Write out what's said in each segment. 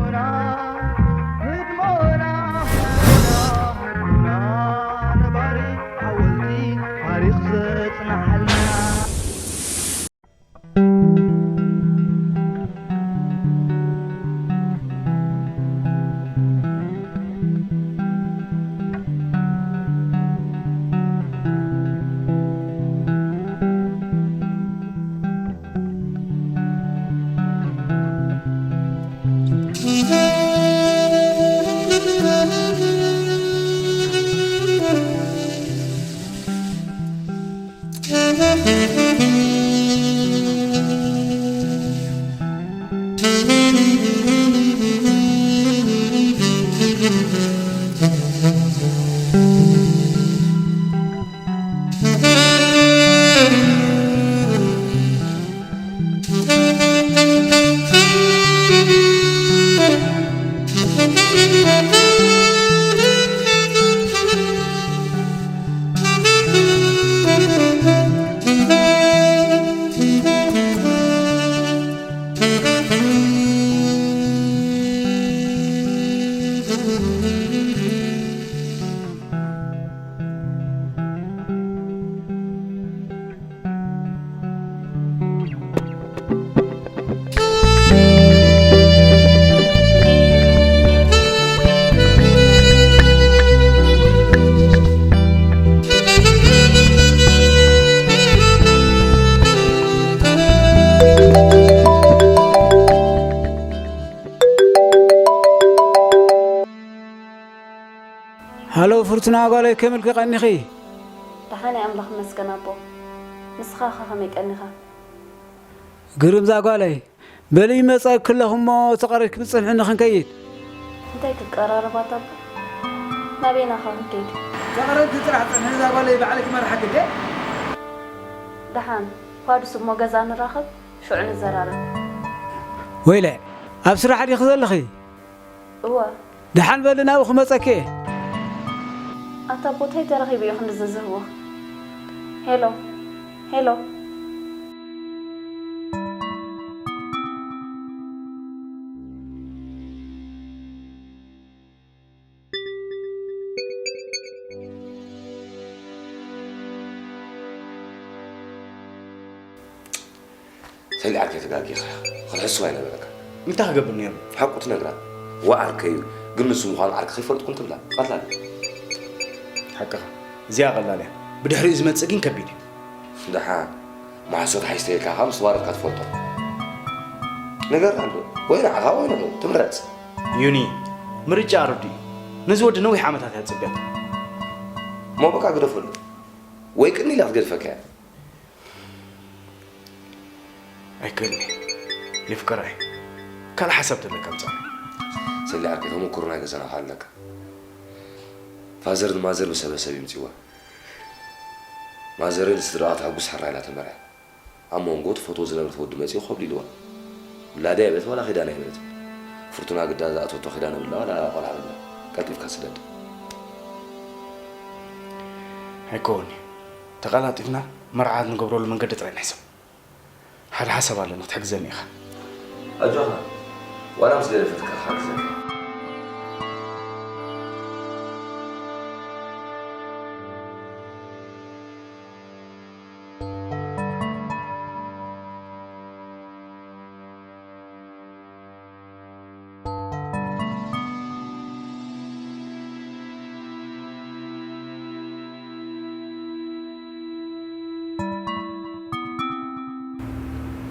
ህድሞና፣ ህድሞና፣ ህድሞና፣ ነባሪ ሓወልቲ ታሪኽ ዘጽንሓልና። ሃሎ ፍርቱና ጓለይ፣ ከመልኪ ቀኒኺ? ደሓን እየ ኣምላኽ ይመስገን ኣቦ። ንስኻ ኸ ከመይ ቀኒኻ? ግርም እዛ ጓለይ፣ በሊ ይመጸኪ ኣለኹ እሞ ተቐሪብኪ ብትጽንሕኒ ክንከይድ። እንታይ ክቀራረብ ኣታ ኣቦ? ናበይና ኸ ክንከይድ? ተቐረብኪ ጥራሕ ጽንሕኒ እዛ ጓለይ፣ ባዕለይ ክመርሓኪ እንዴ። ደሓን ፋዱስ እሞ ገዛ ንራኸብ፣ ሽዑ ንዘራረብ። ወይለ፣ ኣብ ስራሕ ዲኺ ዘለኺ? እወ። ደሓን በሊ ናብኡ ክመጸኪ እየ። ኣታ ኣቦ እንታይ ተረኺቡ እዩ ክንዲ ዘዝህውኽ? ሄሎ፣ ሄሎ። ሰሊ ዓርከይ ተጋጊኻ ክትሕስዋ ኣይነበረካ። እንታይ ክገብር ነይሩ? ሓቁ ትነግራ። ዋ ዓርከይ እዩ፣ ግን ንሱ ምዃኑ ዓርኪ ከይፈልጥኩን ትብላ። ቀላል እዩ። ሓቅኻ። እዚኣ ቀላል እያ። ብድሕሪኡ ዝመጽእ ግን ከቢድ እዩ። ደሓን። ማሕሶት ሓይስተየልካ ካብ ምስ ዋረድካ ትፈልጦ። ነገር ኣሎ። ወይ ንዓኻ ወይ ንዕኡ። ትምረጽ። ዩኒ፣ ምርጫ ርዱእ እዩ። ነዚ ወዲ ነዊሕ ዓመታት እያ ትጽብያ። እሞ በቃ ግደፈሉ። ወይ ቅኒ ኢላ ክትገድፈካ እያ። ኣይክእልኒ። የፍቅራ እየ። ካልእ ሓሳብ ተለካ ምጻእ። ሰሊ ዓርከይ ተመኩሮ ናይ ገዛና ኣለካ። ፋዘር ንማዘር ብሰበሰብ ይምጽዋ። ማዘረይ ንስድራኣ ተሐጉስ ሕራ ኢላ ተመርያ። ኣብ መንጎ ትፈትዎ ዝነበረት ወዲ መጺኡ ከብሊልዋ። ውላደይ ኣይበለት ዋላ ኪዳን ኣይበለት። ፍርቱና ግዳ ዝኣተወቶ ኪዳን የብላ ዋላ ቆልዓ የብላ። ቀልጢፍካ ስደድ። ኣይከውን እዩ። ተቐላጢፍና መርዓ ንገብረሉ መንገዲ ጥራይ ንሕሰብ። ሓደ ሓሳብ ኣለኒ ክትሕግዘኒ ኢኻ። ኣጆኻ፣ ዋላ ምስ ገደፈትካ ክሓግዘካ።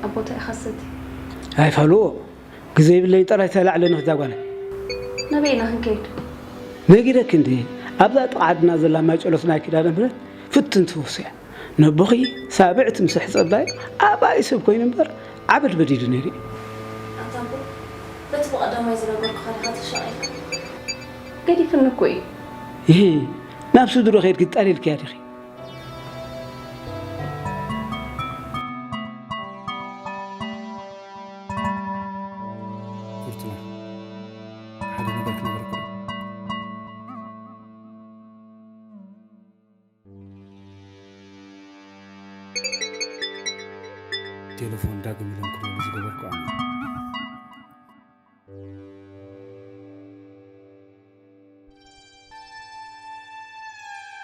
ኣቦ እንታይ ኢኻ ሰቲ? ኣይፋልዎ። ግዜ የብለይን፣ ጥራይ ተላዕለኒ ክዛ ጓለይ። ናበይ ኢና ክንከይድ? ነጊረኪ እንድየ። ኣብዛ ጥቓ ዓድና ዘላ ማይ ጨሎት ናይ ኪዳነ ምሕረት ፍትን ትውስ እያ። ነቦኺ ሳብዕቲ ምስ ሕጸብላዮ ኣባይ ሰብ ኮይኑ እምበር ዓበድ በዲዱ ነይሩ እዩ። ኣታ ኣቦ፣ በቲ ብቐዳማይ ዝነገርኩኻ ዲኻ ተሻቒልካ? ገዲፍኒ እኮ እዩ። ይሄ ናብ ስድሮ ኸይድኪ ጠሊልክያ ዲኺ? ፍርቱና፣ ሓደ ነገር ክነግረኪ ዶ? ቴሌፎን ዳግም ኢሎም ክደውሉ ዝገበርኩ ኣነ።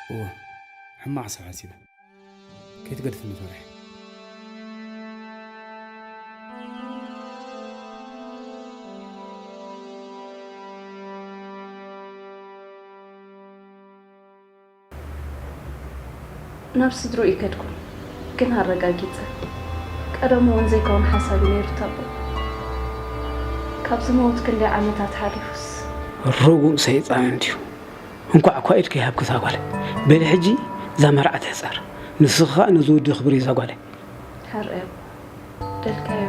እወ፣ ሕማቕ ሰብ ሓሲበ። ከይትገድፍኒ ፈሪሐ። ናብ ስድርኡ ይከድኩ፣ ግን ኣረጋጊጸ። ቀደሙ እውን ዘይከውን ሓሳብ እዩ ነይሩ ታቦ። ካብ ዝመውት ክንደይ ዓመታት ሓሊፉስ። ርጉም ሰይጣን እንድዩ። እንኳዕ እኳ ኢድካ ይሃብኪ እዛ ጓል። በሊ ሕጂ እዛ መርዓ ትሕጸር። ንስኺ ኸኣ ነዚ ወዲ ኣኽብርዮ እዛ ጓለይ። ሕራይ ኣቦ፣ ደልካዮ።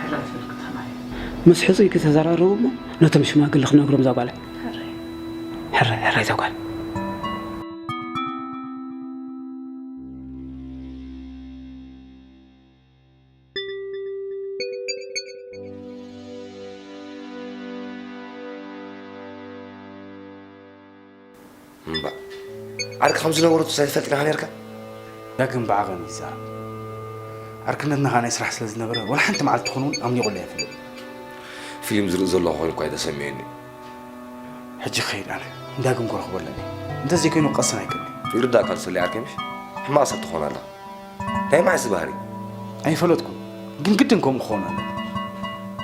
ሕራይ ትብል ከተማይ። ምስ ሕጹይ ክተዘራረቡ እሞ ነቶም ሽማግለ ክነግሮም እዛ ጓለይ። ሕራይ። ሕራይ፣ ሕራይ እዛ ጓል። እምባ፣ ዓርኪ ከም ዝነበሩ ትፈልጥ ኢኻ ነርካ? ዳግም ብዓቐን ይዛረብ። ዓርክነትና ኸኣ ናይ ስራሕ ስለ ዝነበረ፣ ወላ ሓንቲ መዓልቲ ትኹን እውን ኣምሊቑለይ ኣይፈልጥን። ፊልም ዝርኢ ዘለኹ ኮይኑ እኳ እዩ ተሰሚዑኒ። ሕጂ ክኸይድ ኣነ፣ ንዳግም ክረኽቦ ኣለኒ። እንተዘይኮይኑ ክቐስን ኣይክእልን። ይርዳእካ ኣሎ ሰሊ ዓርከይ፣ ምሽ? ሕማቕ ሰብ ትኾን ኣለኻ። ናይ መዓስ ባህሪ? ኣይፈለጥኩን፣ ግን ግድን ከምኡ ክኸውን ኣለኒ።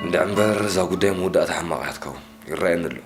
እንድዒ እምበር እዛ ጉዳይ መወዳእታ ሕማቕ እያ ትከውን። ይረኣየኒ ኣሎ።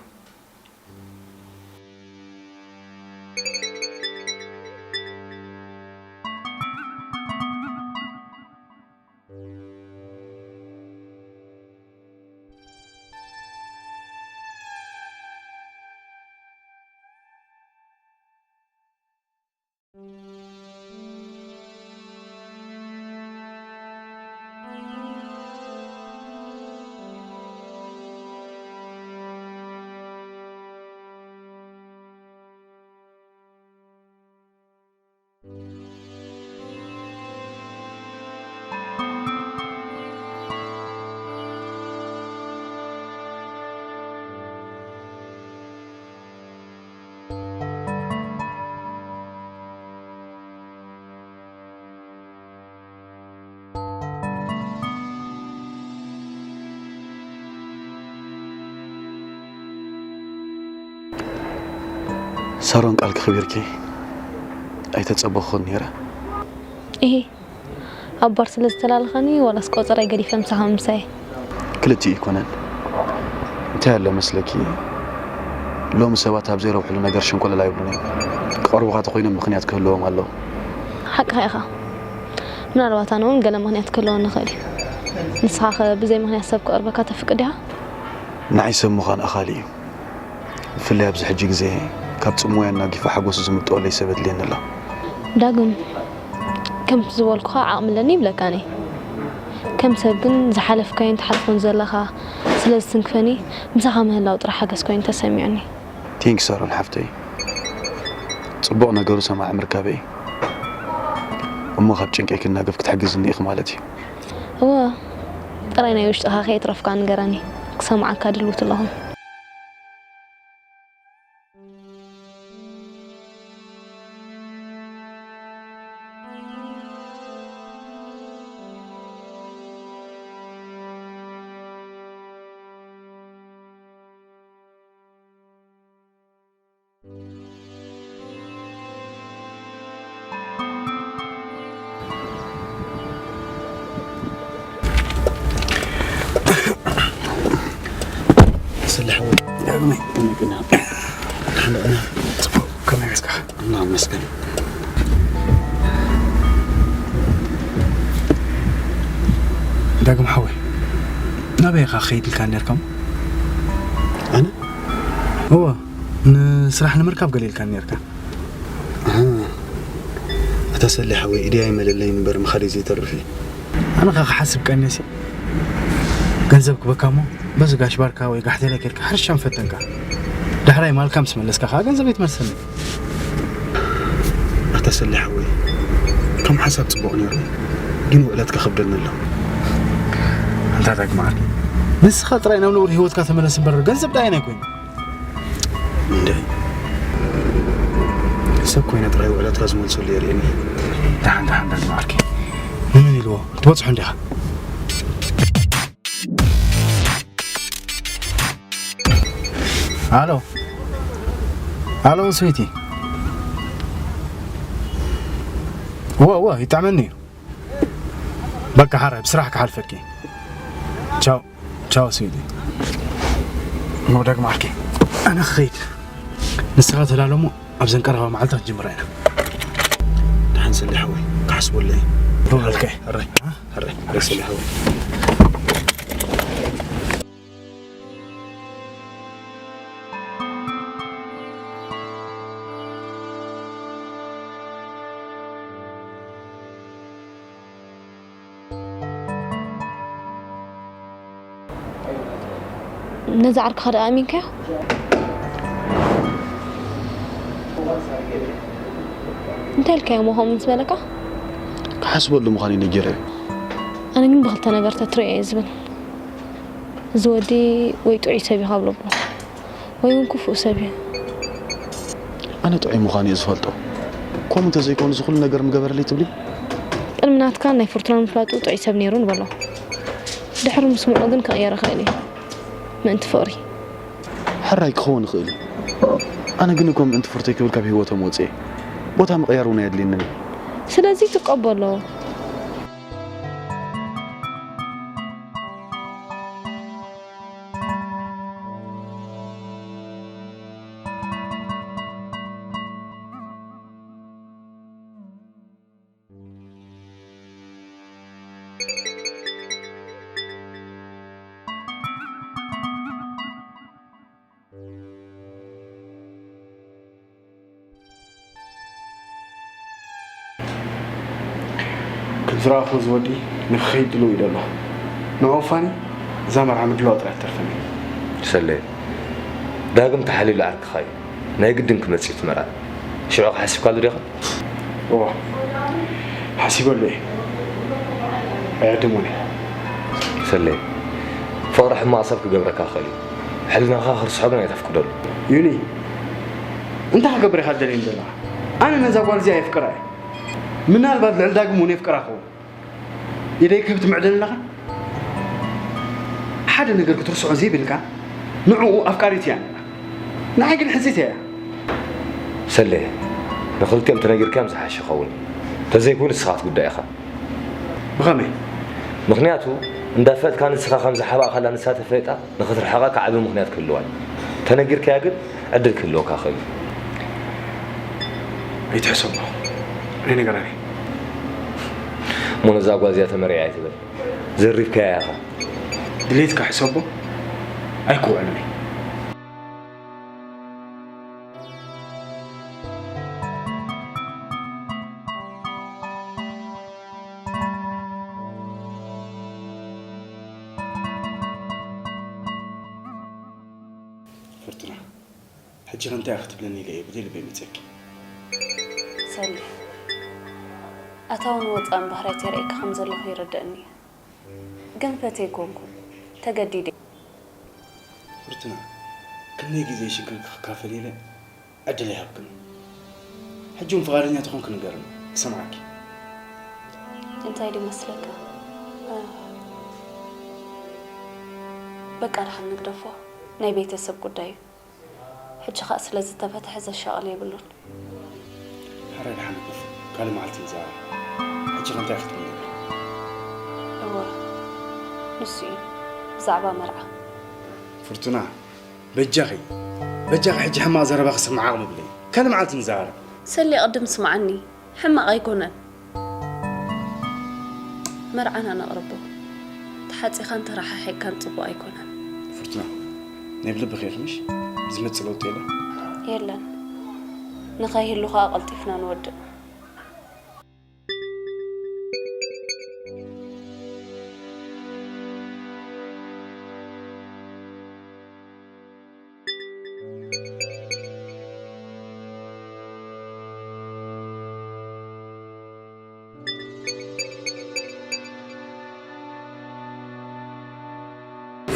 ሳሮን፣ ቃል ክኽቢርኪ ኣይተጸበኹን ነይረ። እሂ፣ ኣብ ባር ስለ ዝተላለኸኒ ዋላስ ቆጸራይ ገዲፈ ምሳኻ ምምሳየ? ክልቲኡ ኣይኮነን። እንታይ ኣሎ መስለኪ? ሎሚ ሰባት ኣብ ዘይረብሕሉ ነገር ሽንኮለል ኣይብሉን እዮም። ክቐርቡኻ ተኾይኖም ምኽንያት ክህልዎም ኣለዎ። ሓቅኻ ኢኻ። ምናልባት ኣነ እውን ገለ ምኽንያት ክህልወኒ ይኽእል እዩ። ንስኻኸ ብዘይ ምኽንያት ሰብ ክቐርበካ ተፍቅድ ዲኻ? ንዓይ ሰብ ምዃን ኣኻሊ እዩ። ብፍላይ ኣብዚ ሕጂ ግዜ ካብ ጽምዋይ ኣናጊፉ ሓጎሱ ዝምጥወለይ ሰብ የድልየኒ ኣሎ። ዳግም፣ ከምቲ ዝበልኩኻ ዓቕሚ ኣለኒ ይብለካ እየ። ከም ሰብ ግን ዝሓለፍካዮን ትሓልፎን ዘለኻ ስለ ዝትንክፈኒ፣ ምሳኻ ምህላው ጥራሕ ሓገዝ ኮይኑ ተሰሚዑኒ። ቴንክስ ሳሮን ሓፍተይ። ጽቡቕ ነገሩ ሰማዒ ምርካበይ እሞ ካብ ጭንቀይ ክናገፍ ክትሕግዝኒ ኢኺ ማለት እዩ። እወ፣ ጥራይ ናይ ውሽጥኻ ከየትረፍካ ንገረኒ፣ ክሰምዓካ ድልውቲ ኣለኹ። ስለ ሓወይ ዳግመይ፣ ከመይ ቅና? ሓንቅና። ጽቡቕ፣ ከመይ መጽካ? እናመስገን። ዳግም ሓወይ፣ ናበይ ኢኻ ክኸይድ ኢልካ ነርካ? ኣነ? እወ፣ ንስራሕ ንምርካብ ገለ ኢልካ ነርካ። ኣሃ። ኣታ ሰሌ ሓወይ፣ ኢደይ ኣይመለለይን እምበር ምኻደይ ዘይተርፍ እዩ። ኣነ ኸኣ ክሓስብ ቀኒሰ፣ ገንዘብ ክበካ እሞ፣ በዚ ጋሽ ባርካ ወይ ጋሕቴለ ኬድካ ሕርሻ ምፈተንካ። ዳሕራይ ማልካ ምስ መለስካ ኸኣ ገንዘብ ኣይትመልሰኒ። ኣታ ሰሌ ሓወይ፣ ከም ሓሳብ ጽቡቕ ነይሩ፣ ግን ውዕለት ከኸብደኒ ኣሎ። ኣንታ ዳግም ዓርከይ፣ ንስኻ ጥራይ ናብ ንቡር ህይወትካ ተመለስ እምበር፣ ገንዘብ ዳይን ኣይኮይኑ። እንደ ሰብ ኮይነ ጥራይ ውዕለትካ ዝመልሰሉ የርእየኒ። ደሓን፣ ደሓን፣ ዳግም ዓርከይ። ንመን ኢልዎ? ትበጽሖ እንዲኻ። ኣሎ። ኣሎ፣ ስዊቲ። እወ እወ፣ ይጥዕመኒ እዩ። በቃ ሓራይ ብስራሕ ክሓልፈኪ። ቻው ቻው ስዊቲ። ኖ፣ ደግማልኪ። ኣነ ክኸይድ። ንስኻ ተዳለሞ ኣብዘን ቀረባ መዓልታት ጅምራ ኢና። ደሓን ስለ ሓወይ፣ ክሓስበሉ እየ። ኖ፣ ኣልከ። ሕራይ፣ ሕራይ፣ ሕራይ ስለ ሓወይ። ነዛ ዓርክኻ ደኣ ኣሚንካዮ? እንታይ ኢልካዮ እሞ ከምኡ ምስ በለካ? ክሓስበሉ ምዃኑ ነጊረዮ። ኣነ ግን ብኽልተ ነገር ተትርእዮ እየ ዝብል። እዚ ወዲ ወይ ጥዑይ ሰብ እዩ ካብ ልቡ ወይ እውን ክፉእ ሰብ እዩ። ኣነ ጥዑይ ምዃኑ እየ ዝፈልጦ። ከምኡ እንተዘይኮይኑ እዚ ኩሉ ነገር ምገበረለይ ትብሊ? ቅድሚ ናትካን ናይ ፍርቱናን ምፍላጡ ጥዑይ ሰብ ነይሩ ንበሎ። ድሕሪ ምስምዑ ግን ክቕየር ይኽእል እዩ። ምእንቲ ፍቕሪ። ሕራይ ክኸውን ይኽእል እዩ። ኣነ ግን እኮ ምእንቲ ፍርተይ ክብል ካብ ህይወቶም ወፅየ። ቦታ ምቕያር እውን ኣየድልየንን እዩ። ስለዚ ትቀበሎ። ከም ዝረኣኹዎ ዝወዲ ንክኸይድ ድልው እዩ ዘሎ። ንዕኡ ፋኒ እዛ መርዓ ምድላው ጥራይ ትተርፈኒ። ሰሌ፣ ዳግም ተሓሊሉ ዓርክኻ እዩ። ናይ ግድን ክመጽእ እዩ እቲ መርዓ። ሽዑ ሓሲብካሉ ዲኻ? እወ፣ ሓሲበሉ እየ። ኣይዕድሞን እየ። ሰሌ፣ ፍቕሪ ሕማቕ ሰብ ክገብረካ ይኽእል እዩ። ሕልናኻ ክርስሖ ግን ኣይተፍቅደሉ። ዩኒ፣ እንታይ ክገብር ኢኻ ትደልየኒ ዘለኻ? ኣነ ነዛ ጓል እዚኣ የፍቅራ እየ። ምናልባት ልዕሊ ዳግም እውን የፍቅራ ክኸውን። ኢደይ ክህብ ትምዕደኒ ኣለኻ? ሓደ ነገር ክትርስዖ ዘይብልካ ንዕኡ ኣፍቃሪት እያ ነይራ። ንዓይ ግን ሕጽይቲ እያ። ሰሌ፣ ንኽልቲኦም ተነጊርካዮም ዝሓሸ ይኸውን እዩ። እንተዘይኮይኑ ንስኻ ክትጉዳእ ኢኻ። ብኸመይ? ምኽንያቱ እንዳፈለጥካ ንስኻ ከም ዝሓባእካላ ንሳ ተፈሊጣ ንኽትርሕቓ ከዓቢ ምኽንያት ክህልዋ እዩ። ተነጊርካያ ግን ዕድል ክህልወካ ይኽእል እዩ። ኣይትሕሰቦ፣ ኣይነገራኒ። እሞ ነዛ ጓል እዚኣ ተመሪዐ ኣይትበል። ዘሪፍካያ ኢኻ። ድሌትካ ሕሰቦ፣ ኣይክውዕልን እዩ። ፍርቱና፣ ሕጂ ኸ እንታይ ኢኺ ትብለኒ ኢለ እየ ብዘይ ልበይ መጺአኪ። ሰሌ፣ ኣታውን ወጻእን ባህርያት የርእየካ ከም ዘለኹ ይርደኣኒ እዩ። ግን ፈትየ ኣይኮንኩን፣ ተገዲደ እየ። ፍርቱና፣ ክንደይ ግዜ ሽግርኪ ክካፈል ኢለ ዕድል ኣይሃብክን። ሕጂ እውን ፍቓደኛ ተኾንኪ ንገርኒ፣ ክሰምዓኪ። እንታይ ድዩ መስለካ? በቃ ደሓን ንግደፎ፣ ናይ ቤተሰብ ጉዳይ እዩ። ሕጂ ኸኣ ስለ ዝተፈትሐ ዘሻቕል የብሉን። ሕራይ ደሓን ንግደፎ፣ ካልእ መዓልቲ ንዛረብ። ሕጂ ኸ እንታይ ክትብሊ? እወ፣ ንሱ እዩ ብዛዕባ መርዓ። ፍርቱና፣ በጃኺ በጃኺ ሕጂ ሕማቕ ዘረባ ክሰምዕ ዓቕሚ የብለይን። ካልእ መዓልቲ ንዘራረብ። ሰሌ ቅድም ስምዓኒ፣ ሕማቕ ኣይኮነን። መርዓና ነቕርቦ። ተሓጺኻን ተረሓሒቕካን ጽቡቕ ኣይኮነን። ፍርቱና፣ ናይ ብልቢ ኬፍ ምሽ? ዝመጽእ ለውጢ የለን? የለን። ንኸይህሉ ኸኣ ቀልጢፍና ንወድእ።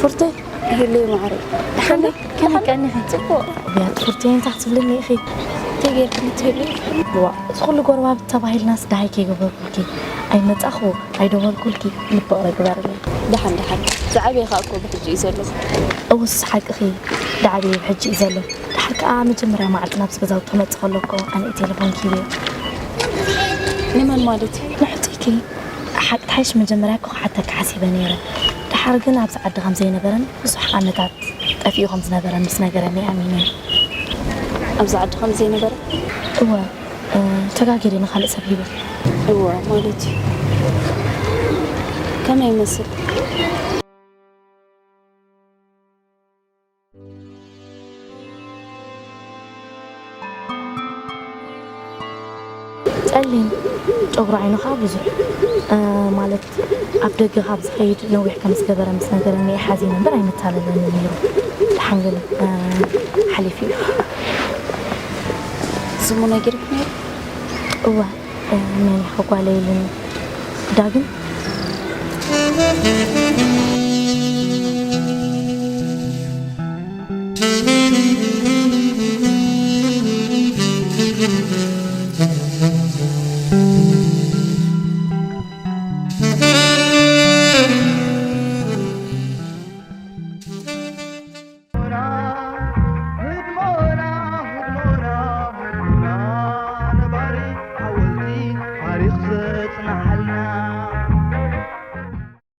ፉርተይ፣ ሄለይ ማዕረይ። ከመይ፣ ከመይ ቀኒኺ? ጽቡቕ። ብያት ፉርተይ፣ እንታይ ክትብልኒ ኢኺ? እንታይ ጌርክኒ ትህሊ? ዋ፣ እዚ ኩሉ ጎረባብቲ ተባሂልናስ ደሃይ ከይገበርኩልኪ ኣይመጻኹ፣ ኣይደወልኩልኪ፣ ልቢ ይቕረ ግበርለይ። ደሓን፣ ደሓን። ዝዓበየ ኸኣ እኮ ብሕጂ እዩ ዘሎ። እውስ ሓቅኺ፣ ዝዓበየ ብሕጂ እዩ ዘሎ። ደሓር ከኣ መጀመርያ መዓልቲ ናብዚ ገዛውቲ ክመጽእ ከሎ እኮ ኣነ እየ ቴሌፎን ሂበዮ። ንመን ማለት እዩ? ንሕቱይኪ። ሓቂ ትሓይሽ መጀመርያ እኮ ክሓተኪ ሓሲበ ነይረ። ደሓር ግን ኣብዚ ዓዲ ከም ዘይነበረን ብዙሕ ዓመታት ጠፊኡ ከም ዝነበረን ምስ ነገረኒ ኣሚነ። ኣብዚ ዓዲ ከም ዘይነበረ? እወ፣ እ፣ ተጋጊረ ንኻልእ ሰብ ሂበ። እወ፣ ማለት እዩ። ከመይ ይመስል? ጸሊም፣ ጨጉሪ ዓይኑ ኸኣ ብዙሕ፣ እ፣ ማለት ኣብ ደገ ካብ ዝኸይድ ነዊሕ ከም ዝገበረ ምስ ነገረኒ እየ ሓዚነ እምበር ኣይመታለለንን ነይሩ። ደሓን ግን፣ እ፣ ሓሊፉ እዩ። ስሙ ነጊርኪ ነይሩ? እወ፣ እ፣ መን ኢኻ ጓለይ ኢሉኒ። ዳግም